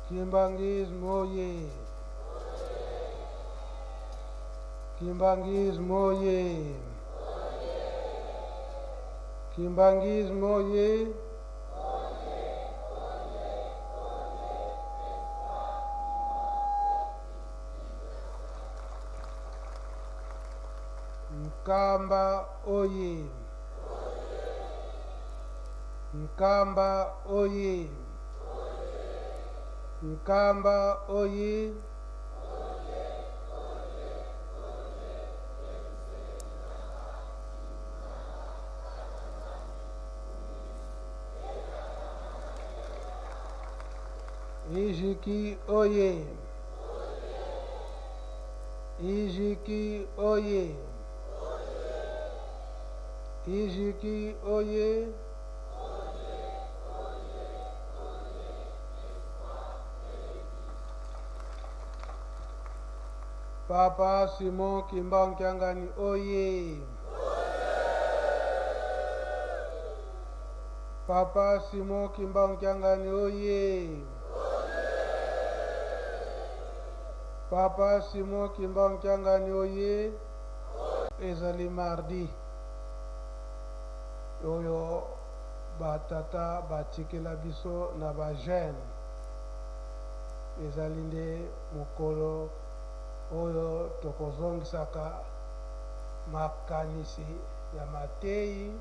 Kimbanguisme oye! Kimbanguisme oye! Kimbanguisme oye! Nkamba oye! Nkamba oye! Nkamba oye! Ijiki oye! Ijiki oye! Ijiki oye! Papa Simon Kimbangu Kiangani oye! Papa Simon Kimbangu Kiangani oye! Papa Simon Kimbangu Kiangani oye! Ezali mardi oyo ba tata batikela biso na ba jeune ezali nde mokolo oyo tokozongisaka makanisi ya mateyi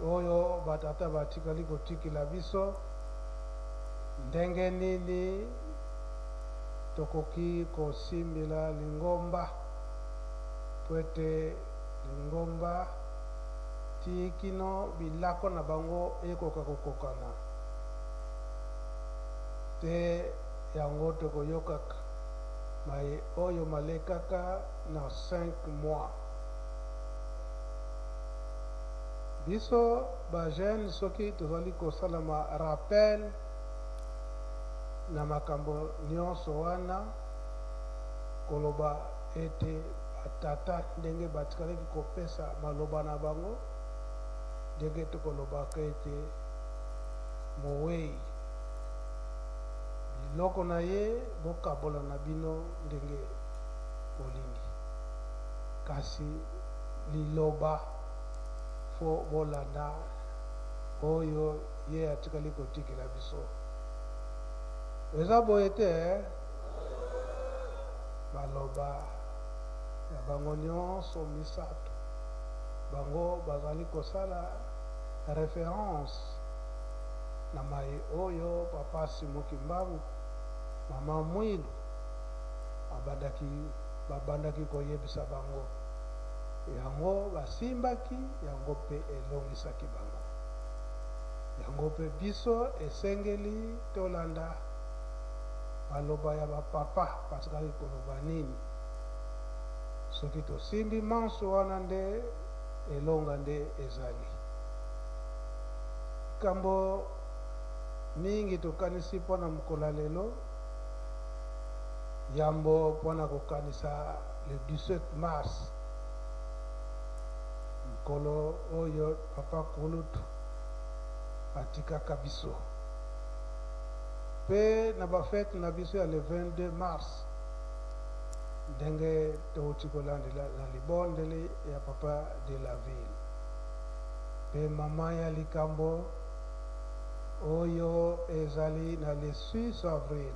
oyo ba tata batikali kotikela biso, ndenge nini tokoki kosimbela lingomba mpo ete lingomba tii kino bilako na bango ekoka kokokana te. Yango tokoyokaka maye oyo malekaka na 5 mois. Biso ba jeunes soki tozali kosala ma rappel na makambo nionso wana, koloba ete ba tata ndenge batikalaki kopesa maloba na bango, ndenge tokolobaka ete moweyi biloko na ye bokabola na bino ndenge bolingi, kasi liloba fo bolanda oyo ye atikali kotikela biso. Eza boye te eh? Maloba ya bango nionso misato, bango bazali kosala reference na maye oyo Papa Simon Kimbangu, Mama Mwilu abandaki babandaki koyebisa bango. Yango basimbaki, yango mpe elongisaki bango. Yango mpe biso esengeli tolanda maloba ya ba papa batikaki koloba nini. Soki tosimbi manso wana nde elonga nde ezali. Likambo mingi tokanisi mpo na mokolo ya lelo, yambo mpo na kokanisa le 17 mars, mokolo oyo Papa Kulutu atikaka biso, mpe na ba fete na biso ya le 22 mars, ndenge towuti kolandela na libondeli ya Papa de la ville mpe mama ya likambo oyo ezali na le 6 avril,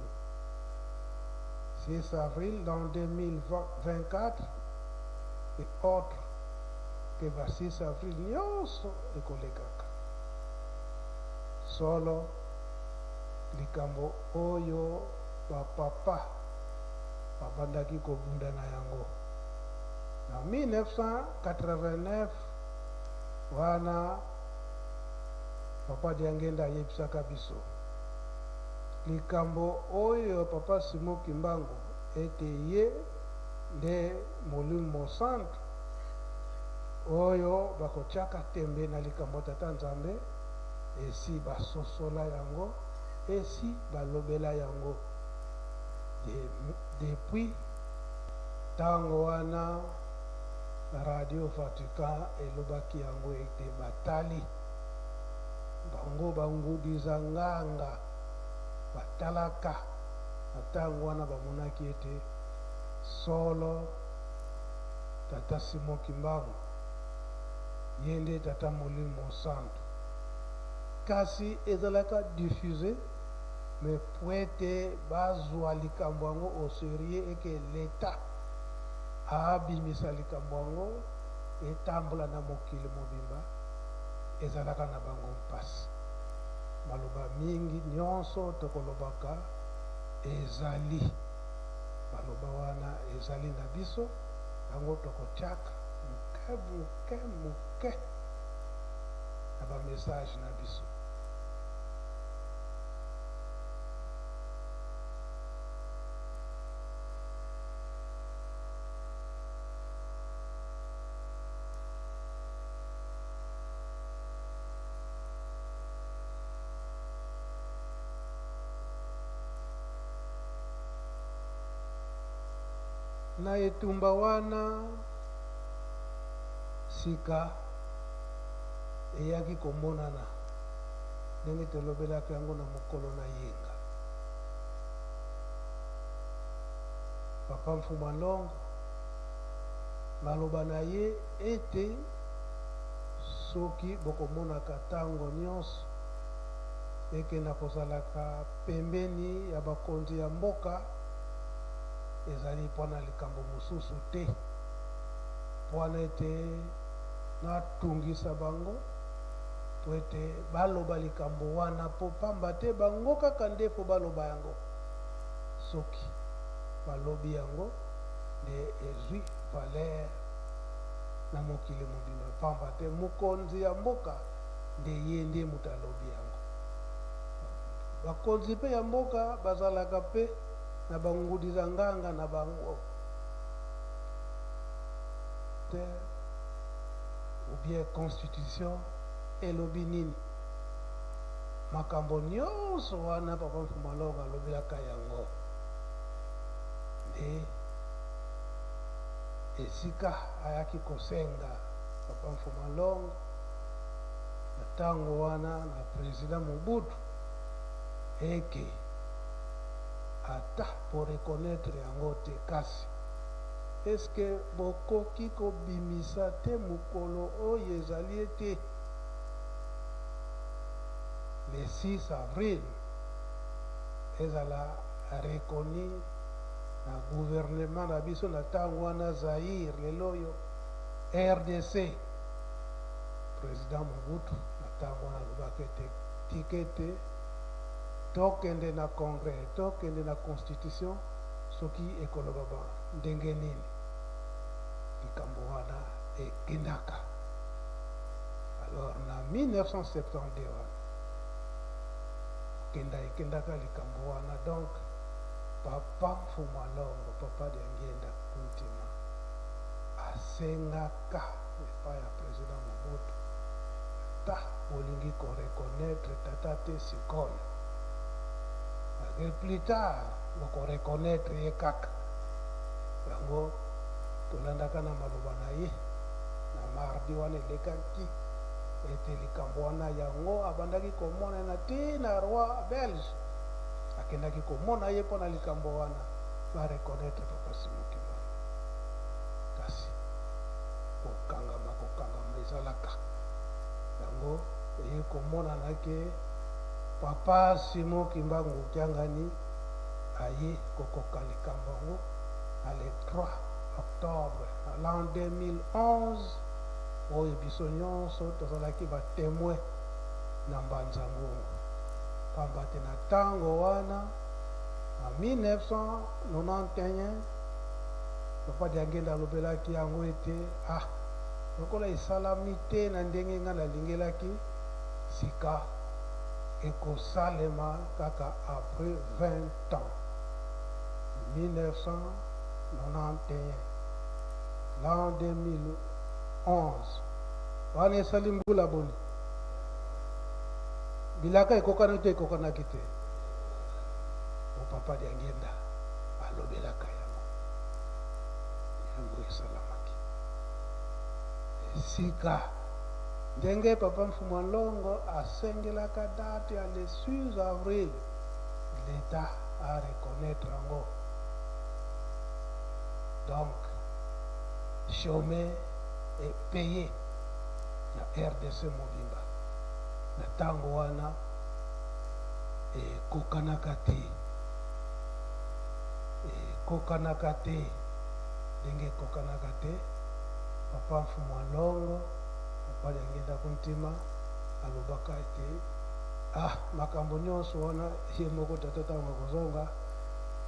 6 avril l'an 2024 et autres que ba 6 avril nionso ekolekaka. Solo likambo oyo ba papa babandaki kobunda na yango na 1989 wana Papa Diangenda ayebisaka biso likambo oyo Papa Simon Kimbangu ete ye nde Molimo Mosantu oyo bakotiaka tembe na likambo ya Tata Nzambe, esi basosola yango, esi balobela yango depuis tango wana Radio Vatican elobaki yango ete batali bango bangudiza nganga. Batalaka na ntango wana, bamonaki ete solo Tata Simon Kimbangu ye nde Tata Molimo Mosantu. Kasi ezalaka diffuse, mais po ete bazwa likambo yango au serieux et que l'Etat abimisa likambo yango etambola na mokili mobimba, ezalaka na bango mpasi. Maloba mingi nionso tokolobaka ezali maloba wana ezali na biso, yango tokotiaka moke moke moke na ba message na biso. Na etumba wana, sika eyaki komonana, ndenge tolobelaki yango na mokolo na yenga. Papa Mfuma Longo, maloba na ye ete, Soki bokomonaka tango nionso eke nakozalaka pembeni ya bakonzi ya mboka, ezali mpo na likambo mosusu te, mpo na ete natungisa bango, mpo ete baloba likambo wana, mpo pamba te bango kaka nde fo baloba yango. Soki balobi yango nde ezwi valeur na mokili mobimba, pamba te mokonzi ya mboka nde ye nde moto alobi yango. Bakonzi mpe ya mboka bazalaka mpe na ba ngudi za nganga na bango te, ou bien constitution elobi nini? Makambo nionso wana papa Mfuma Longo alobelaka yango nde esika ayaki kosenga papa Mfuma Longo na tango wana na president Mobutu eke ata bo reconnaitre yango te kasi est ce que bokoki kobimisa te mokolo oyo ezali ete le 6 avril ezala reconnu na gouvernement na biso na tango wana Zaïre lelo oyo rdc. President Mobutu na tango wana alobaka ete tika ete tokende na congrès, tokende na constitution soki ekoloba ba ndenge nini likambo wana ekendaka. Alors na 1972 wana kenda ekendaka likambo wana donc papa Mfuma Longo, papa Diangienda Kuntima asengaka epai ya president Mobutu ata bolingi ko reconnaitre tata te sikoyo malgre plus tard boko reconnaitre ye kaka yango tolandaka na maloba na ye na mardi wana elekaki ete likambo wana yango abandaki komonana ti na roi belge akendaki komona ye mpo na likambo wana ba reconnaitre papa Simon Kimbangu kasi kokangama kokangama ezalaka yango eye komonana ke papa Simon Kimbangu Kiangani aye kokoka likambo yango na le 3 octobre na l'an 2011 oyo biso nyonso tozalaki ba temoin na Mbanza Ngungu pamba te na tango wana na 1991 papa Diangenda alobelaki yango ete ah lokola esalami te na ndenge ngai nalingelaki sika ekosalema kaka après 20 ans 1991 l'an 2011 wana esali mbula boni bilaka ekokani to ekokanaki te o papa Diangienda alobelaka yango yango esalamaki esika ndenge papa Mfumua Nlongo asengelaka date ya le 6 avril. l'Etat a reconnaitre yango. Donc chome et paye na rdc mobimba na tango wana ekokanaka te, ekokanaka te ndenge ekokanaka te. Papa Mfumu a Longo, Papa Diangienda Kuntima alobaka ete ah makambo nionso wana ye moko tata tango akozonga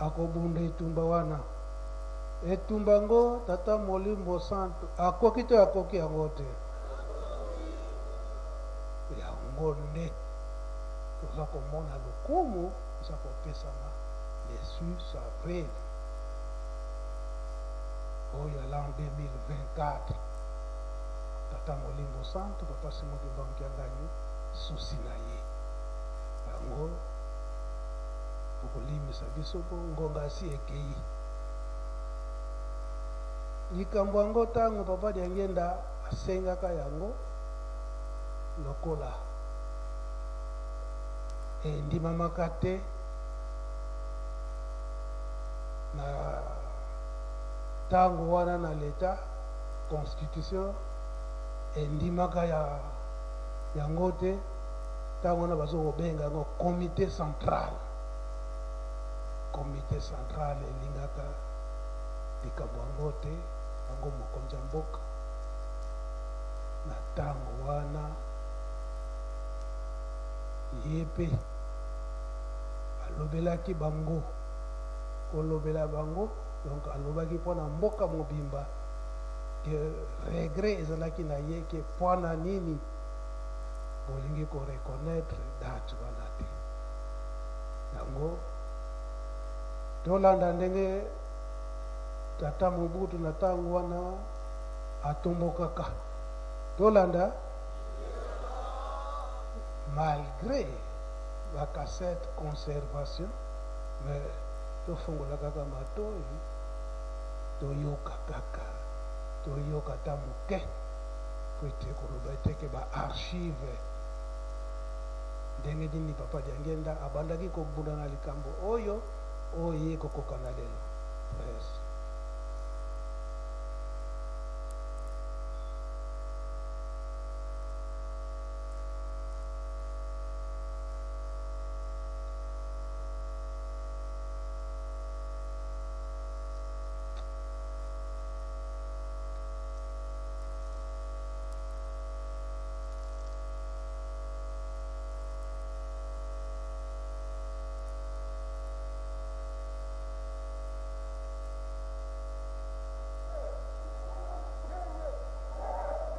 akobunda etumba wana. Etumba yango tata Molimbo Santu akoki to akoki yango te? Yango nde toza komona lokumu eza kopesama le 6 avril oyo ya l'an 2024. Tata Molimbo Santu, Papa Simon Kimbangu Kiangani, souci na ye yango. Bokolimisa biso po ngonga asi ekeyi. Likambo yango tango Papa Diangienda asengaka yango lokola endimamaka te na tango wana na l'etat, constitution endimaka yango te. Tango wana bazo kobenga yango comite central. Comite central elingaka likambo yango te, yango mokonzi ya mboka na tango wana ye pe alobelaki bango, kolobela bango donc alobaki mpo na mboka mobimba que regret ezalaki na ye que mpo na nini bolingi ko reconnaitre date wana te. Yango tolanda ndenge tata Mobutu na tango wana atombokaka. Tolanda malgre ba cassette conservation, mais tofongola kaka matoyi toyoka kaka, toyoka ata moke. Po ete koloba ete ke ba archives ndenge nini Papa Diangienda abandaki kobunda na likambo oyo, oyo ye kokoka na lelo. 13.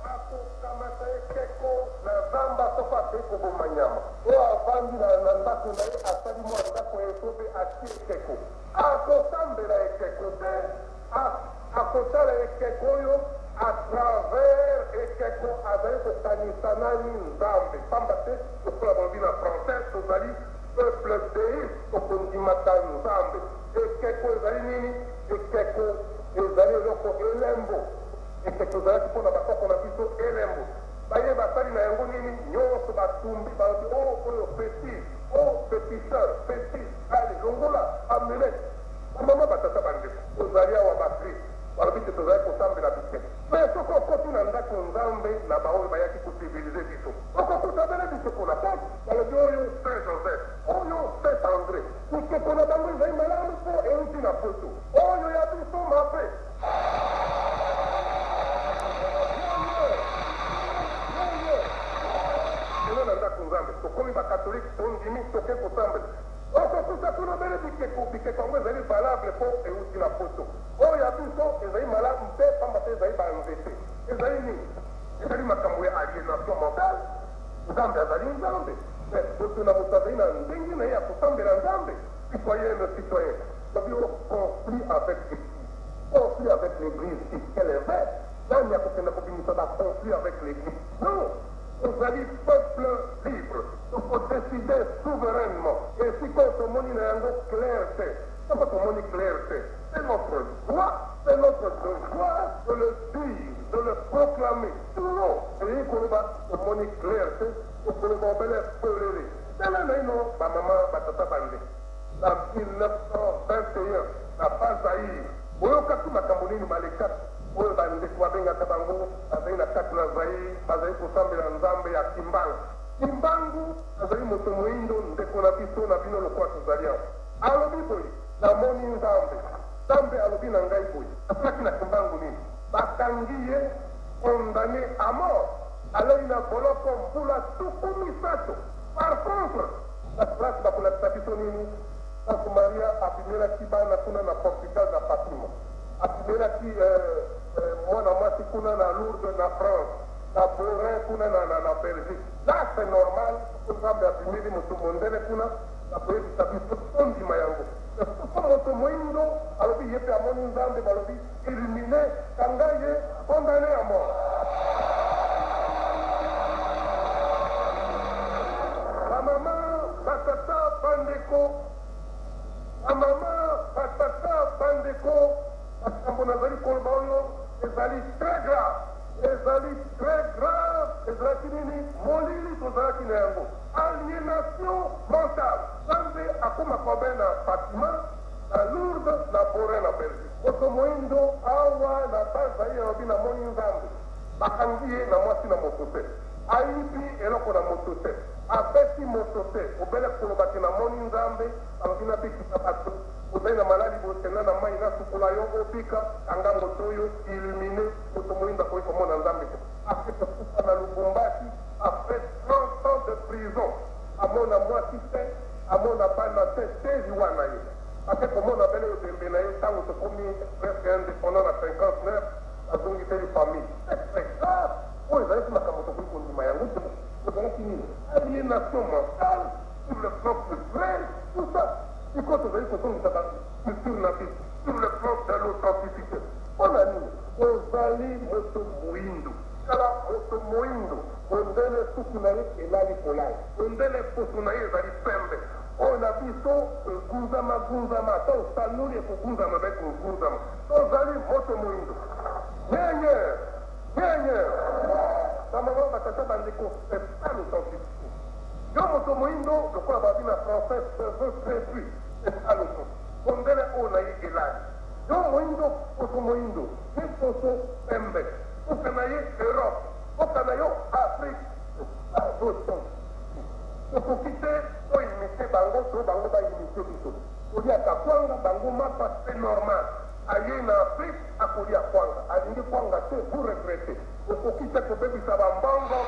Akokamata ekeko na zamba soko akei koboma nyama. Oyo avandi na ndako na ye asali mwa ndako ya esobe, atie ekeko. Akosambela ekeko te. Akotala ekeko oyo à travers ekeko azali kokanisa nani? Nzambe. Pamba te lokola balobi na français tozali peuple deiste, tokondimaka Nzambe. Ekeko ezali nini? Ekeko ezali eloko, elembo. Ekeko ezalaki mpo na bakoko na biso elembo. Baye basali na yango nini? Nionso batumbi, balobi oh oyo fetiche, oh feticheur, fetiche, allez longola amulette. Ba mama, ba tata, ba ndeko, tozali awa ba Christ balobi te tozali kosambela bikeko. Mais soki okoti na ndako Nzambe na ba oyo bayaki ko civiliser biso, okokuta bele bikeko na kati. Balobi oyo Saint Joseph, oyo Saint Andre. Bikeko na bango ezali malamu po euti na poto. Oyo ya biso mabe. Lelo na ndako Nzambe tokomi ba catholique, tondimi, toke kosambela. Okokuta kuna bele bikeko, bikeko yango ezali valable po ewuti na poto. Oyo ya biso ezali malamu te pamba te ezali ba nzete. Ezali nini? Ezali makambo ya alienation mentale. Nzambe azali Nzambe, mais moto na moto azali na ndenge na ye ya kosambela Nzambe. Citoyenne, citoyen, balobi oh conflit avec l'eglise, conflit avec l'eglise, quel eveque? Nani akokenda kobimisa ba conflit avec l'eglise? Non! Tozali peuple libre, toko decider souverainement. Esika oyo tomoni na yango clair te, soko tomoni clair te, c'est notre droit, c'est notre devoir de le dire, de le proclamer tout haut. Elingi koloba tomoni clair te, tokoloba obele polele. Tala naino ba mama, ba tata, ba ndeko. Na 1921, na Bas-Zaïre, boyokaki makambo nini malekaki oyo bandeko babengaka bango bazali na kati na Zaïre, bazali kosambela Nzambe ya Kimbangu. Kimbangu azali moto moindo, ndeko na biso na bino lokola tozali awa. Alobi boye, Namoni Nzambe. Nzambe alobi na ngai boye. Asalaki na Kimbangu nini? Bakangi ye, condamne à mort. Alali na boloko mbula 30. Par contre, na classe bakolakisa biso nini? Sainte Maria abimelaki bana kuna na Portugal na Fatima. Abimelaki mwana mwasi kuna na Lourdes na France, na Beauraing kuna na Belgique. Là c'est normal, soki Nzambe abimeli moto mondele kuna, bakoyebisa biso tondima yango. Mais soki moto moindo alobi ye pe amoni Nzambe, balobi illumine, kanga ye, condamne à mort. Ba mama, ba tata, ba ndeko, ba mama, ba tata, ba ndeko, makambo nazali koloba oyo ezali très grave, ezali très grave. Ezalaki nini? Molili tozalaki na yango, alienation mentale. Nzambe akoma kobe na Fatima, na Lourdes, na Beauraing, na Belgique. Moto moindo awa na Bas-Zaïre alobi namoni Nzambe. Bakangi ye na mwasi na moto te. Ayibi eloko na moto te. Abeti moto te. Obele koloba ke namoni Nzambe, alobi nabikisa bato. Ozali na maladi boye kenda na mayi nasukola yo obika. Kanga moto oyo, illumine. Moto moindo akoki komona Nzambe te. Ake kokufa na Lubumbashi après 30 ans de prison. Amona mwasi te, amona bana te, tee liwa na ye. Ake komona bele ebembe na ye tango tokomi presque independant na 59, azongiseli famille. C'est très grave. Oyo ezalaki makambo tokoki kondima yango te. Ezalaki nini? Alienation mentale sur le plan culturel, tout ça. Sikoyo tozali kozongisa ba culture na biso sur le plan de l'authenticité. Pona nini? Ozali moto moindo. Tala moto moindo, mondele suki na ye elali kolala. Mondele poso na ye ezali pembe. Oyo na biso egunzama gunzama, ata osanoli ekogunzama be kogunzama. Tozali moto moindo. Nyenye! Nyenye! Ba mama, ba tata, ba ndeko, c'est ça l'authenticité. Yo moto moindo, lokola balobi na français, cheveux crepus, c'est ça l'authenticité. Mondele oyo na ye elali. Yo moindo, poso moindo, ye poso pembe. Mboka na ye Europe, mboka na yo Afrique, c'est ça l'authenticité. Tokoki te to imiter bango to bango ba imiter biso. Toliaka kwanga, bango mapa, c'est normal. Aye na Afrique akolia kwanga, alingi kwanga te, vous regrettez. Okoki te kobebisa ba mbongo.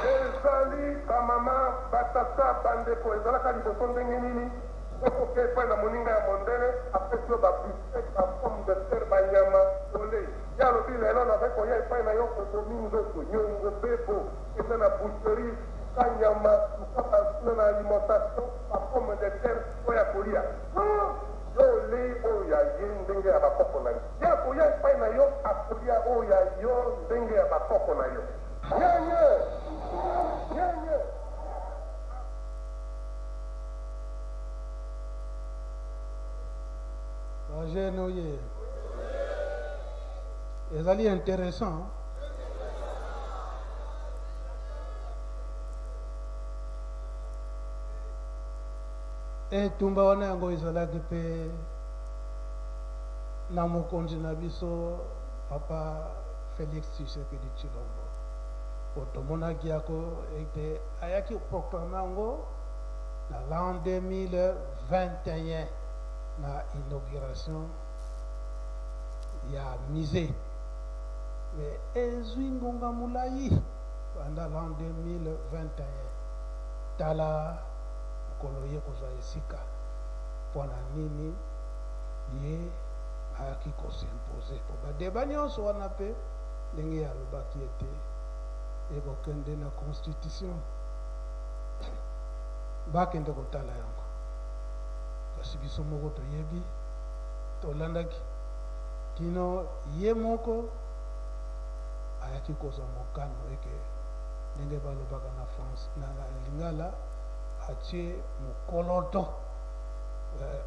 Ezali ba mama, ba tata, ba ndeko, ezalaka liboso ndenge nini? Soki oke epai na moninga ya mondele, apesi yo ba bifteck, ba pommes de terre, ba nyama, olei. Ye alobi, Lelo nazali koya epai na yo, obomi nzoto, nyongo bebo, kende na boucherie, luka nyama, luka ba kuna na alimentation, ba pommes de terre oya kolia. Hum! Yo olei oyo ya ye ndenge ya bakoko na yo. Ye akoya epai na yo, akolia oyo ya yo ndenge ya bakoko na yo. Nyenye! Nyenye! Ba jeunes oye. Ezali interessant. Etumba wana yango ezalaki mpe na mokonzi na biso papa Felix Tshisekedi Tshilombo. Po tomonaki yako ete ayaki proclamer yango na l'an 2021 na inauguration ya musee. Mais ezwi ngonga molayi banda l'an 2021. Tala mokolo ye kozwa esika. Mpo na nini ye ayaki ko s'imposer? Mpo ba debats nionso wana mpe ndenge ye alobaki ete ekokende na constitution, bakende kotala yango. Kasi biso moko toyebi, tolandaki kino ye moko ayaki kozwa mokano eke ndenge balobaka na France, na lingala, atie mokoloto.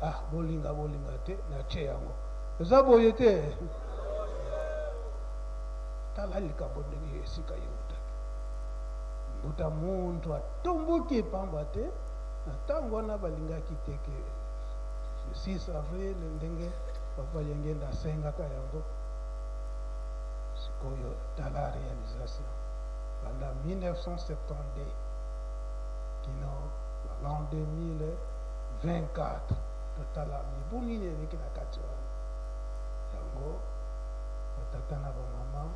Ah, bolinga bolinga te, natie yango. Eza boye te. Tala likambo ndenge esika ye utaki. Mbuta muntu atomboki pamba te na ntango wana balingaki te ke le 6 avril ndenge papa Diangienda asengaka yango. Sikoyo tala realisation banda 1972 kino ba l'an 2024, totala mibu nini eleki na kati wana. Yango batata na bamama,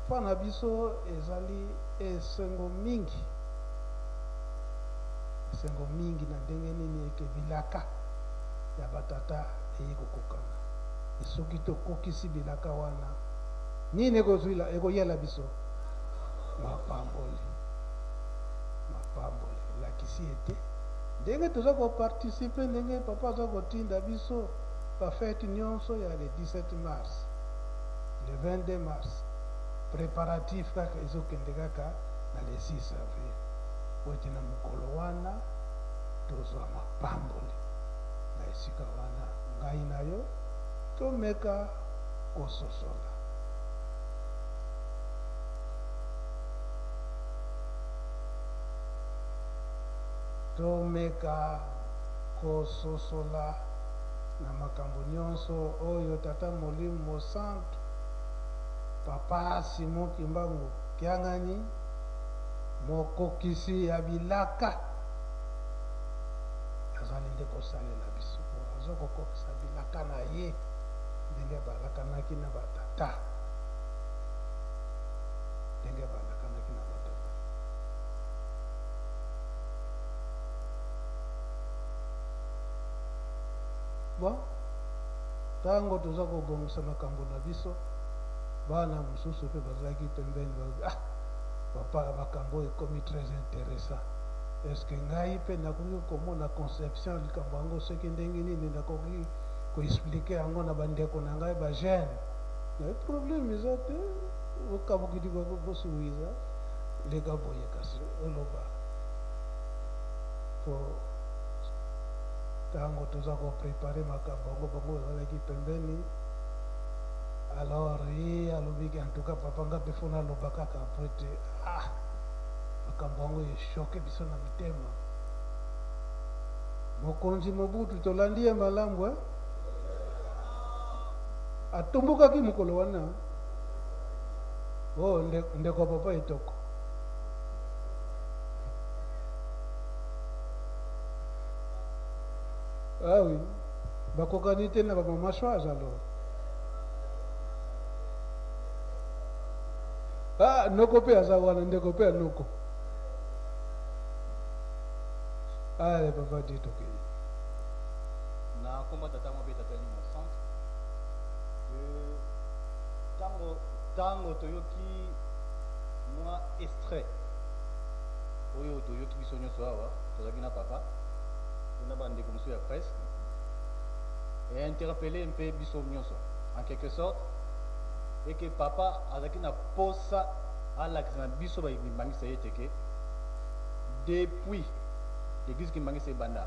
mpo na biso ezali esengo mingi, esengo mingi na ndenge nini eke bilaka ya batata eye kokokana. E soki tokokisi bilaka wana, nini ekozwila ekoyela biso? Mapamboli, mapamboli. Elakisi ete ndenge toza koparticipe, ndenge papa aza kotinda biso bafete nyonso ya le 17 mars, le 22 mars, préparatif kaka ezokende kaka na le 6 avril, po ete na mokolo wana tozwa mapamboli na esika wana. Ngai na yo tomeka kososola. Tomeka kososola na makambo nyonso oyo Tata Molimo Mosantu, Papa Simon Kimbangu Kiangani, mokokisi ya bilaka, azali nde kosalela biso po aza kokokisa bilaka na ye ndenge balakanaki na batata, ndenge balakanaki na batata. Bon, ntango toza kobongisa makambo na biso, bana mosusu mpe bazalaki pembeni, balobi: ah papa, makambo oyo ekomi très intéressant, est-ce que ngai mpe nakoki komona conception likambo yango soki ndenge nini nakoki koexplike yango na bandeko na ngai bajeune? Na problème eza te, okabukidi kosuwiza leka boye, kasi oloba po ntango toza koprepare makambo yango, bango bazalaki pembeni. Alors ye alobiki: en tout cas papa, nga mpe fo naloba kaka po ete ah, makambo yango echoquer biso na mitema. Mokonzi Mobutu, tolandi ye malamu, eh? Atumbukaki mokolo wana. Oh, ndeko papa etoko. Ah oui, bakokani te na bamama Choise alors. Ah, noko mpe aza wana, ndeko mpe ya noko. Allez, papa di tokei. Na nkombo Tata mwa mpe Tata Elimo Santu, ntango toyoki mwa extrait oyo toyoki biso nyonso awa, tozalaki na papa mpe na bandeko mosusu ya presse, e interpellé mpe biso nyonso en quelque sorte eke papa azalaki na posa alakisa na biso bakimbangisa ye ete ke depuis l'église kimbangisa ebanda,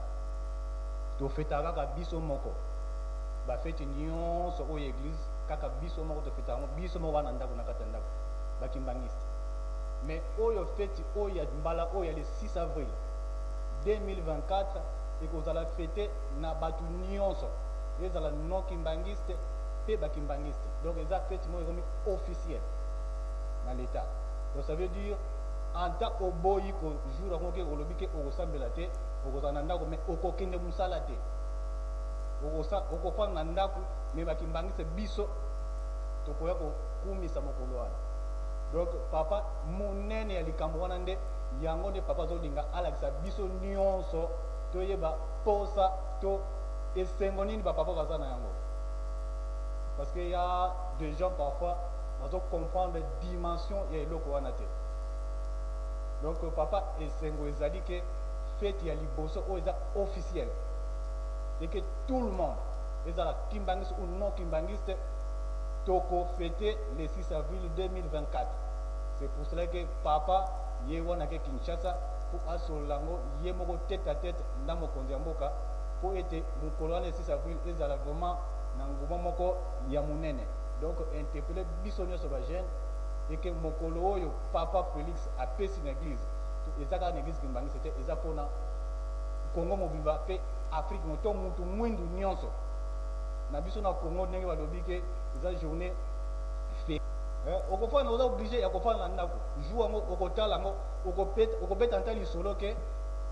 tofetaka kaka biso moko bafeti nyonso oyo église, kaka biso moko tofetaka yango biso moko wana ndako na kati ya ndako bakimbangiste. Mais oyo feti oyo ya mbala oyo ya le 6 avril 2024 ekozala fete na bato nyonso, ezala non kimbangiste mpe bakimbangiste. Donc eza feti moko ekomi officiel na l'état. Donc ça veut dire ata oboyi ko jour yango ke olobi ke okosambela te, okozala na ndako, mais okokende mosala te, okofanda na ndako, mais bakimbangiste biso tokoya kokumisa mokolo wana. Donc papa monene ya likambo wana nde yango nde papa azolinga alakisa biso nyonso, toyeba posa to esengo nini bapapa baza na yango, parce que y a des gens parfois bazo comprendre dimension ya eloko wana te. Donc papa esengo ezali ke fete ya liboso oyo eza officiel et que tout le monde, ezala kimbangiste ou non kimbangiste, tokofete le 6 avril 2024. C'est pour cela que papa ye wana ke Kinshasa mpo asolola yango ye moko tête à tête na mokonzi ya mboka, mpo ete mokolo wana 6 avril ezala vraiment na nguma moko ya monene. Donc interpelle biso nyonso bajeune. Eke mokolo oyo Papa Felix apesi na eglise, eza kaka na eglise Kimbanguiste te, eza pona Congo mobimba pe Afrique mo to mutu mwindu nionso. Na biso na Congo ndenge balobi ke eza journee ferie. Eh, okofanda oza oblige ya kofanda na ndako jour yango okotala yango okobeta okobeta nta lisolo ke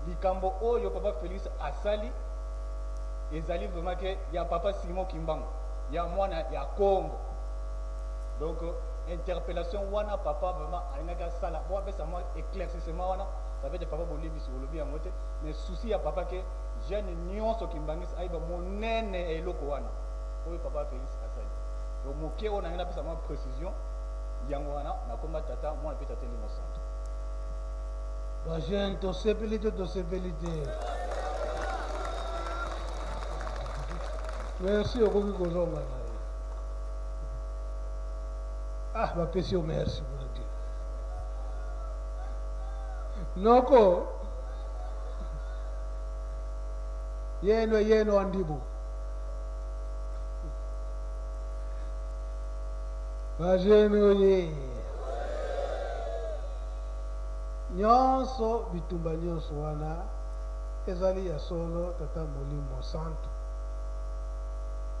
likambo oyo papa Felix asali ezali vraiment ke ya papa Simon Kimbangu ya mwana ya Congo. Donc interpellation wana papa vraiment alingaki asala po apesa mwa éclaircissement wana, ça veut dire papa bolimbisi olobi yango te, mais souci ya papa ke jeune nyonso kimbangisi ayeba monene ya eloko wana oyo papa Felix asali. Donc moke oyo nangi napesa mwa précision yango wana nakoma tata mwana mpe tata elimo santo. Ba jeune tosepeli te tosepeli te. Merci okoki kozonga na yo. Ah bapesi yo merci kuna te. Noko yeno yeno andibu. Ba jeune oye. Nyonso bitumba nyonso wana ezali ya solo tata molimo santu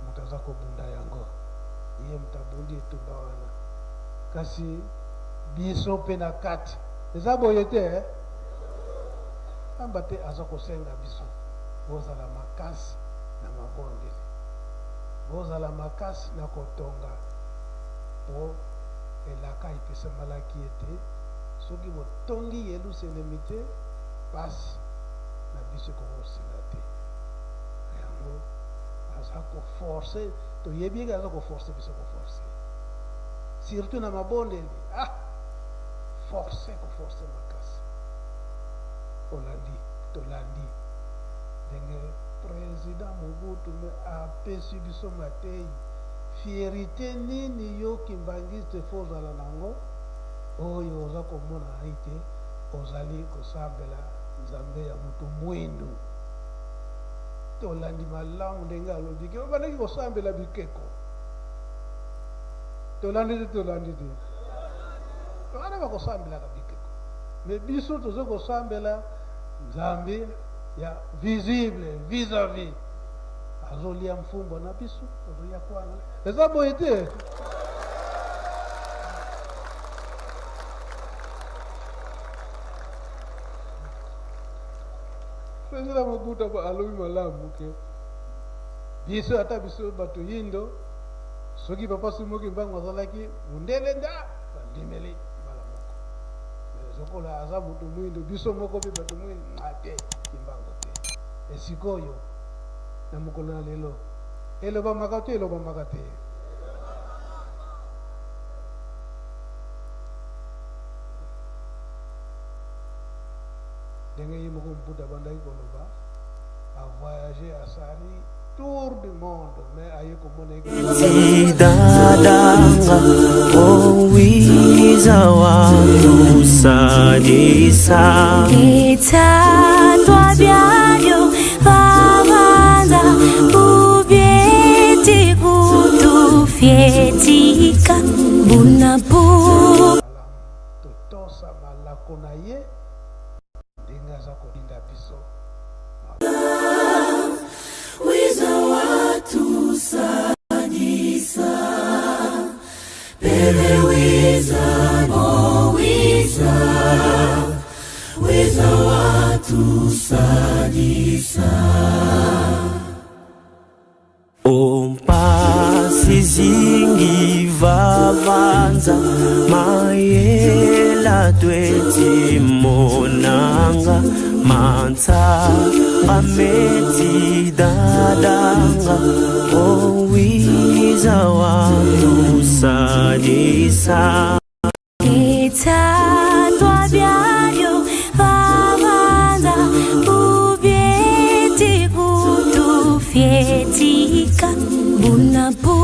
moto aza kobunda yango ye moto abundi etumba wana kasi biso mpe na kati eza boye te eh? Pamba te aza kosenga biso bozala makasi na mabondeli, bozala makasi na kotonga, mpo elaka epesamalaki ete soki botongi Yeluselemi te, pasi na biso ekoki kosila te. Na yango aza ko force, toyebi eke aza ko force biso, ko force surtout na mabondeli, ah force, ko force makasi. Olandi, tolandi ndenge president Mobutu me apesi biso mateyi, fierite nini yo kimbanguiste faut ozala nango, oyo oza komona ete ozali kosambela Nzambe ya mutu mwindu. Tolandi malamu ndenge alobi ke babandaki kosambela bikeko. Tolandi te, tolandi te. Wana bakosambelaka bikeko. Mais biso tozo kosambela Nzambe ya visible vis-à-vis. Azolia mfumbwa na biso, azolia kwana. Eza boye te. President Mobutu alobi malamu ke biso ata biso bato yindo soki papa Simon Kimbangu azalaki mundele nda bandimeli mbala moko, mais lokola aza moto mwindo biso moko mpe bato mwindo te Kimbangu te. Esikoyo na mokolo na lelo elobamaka to elobamaka te? Ndenge ye moko Mputa abandaki koloba, a voyager asali tour du monde mais aye komona ye Tidadanga owiza watusadisa Ithandwa byayo babanza bubyeti kutufyetika bunabu malamu totosa malako na ye ndenge aza kotinda biso. Wiza watusadisa Pele wiza oh wiza Wiza watusadisa Ompasi zingi vavanza mayela tweti monanga mansa ameti dadanga owiza watusadisa Ithandwa byayo babanza bubyeti kutufyetika bunabu.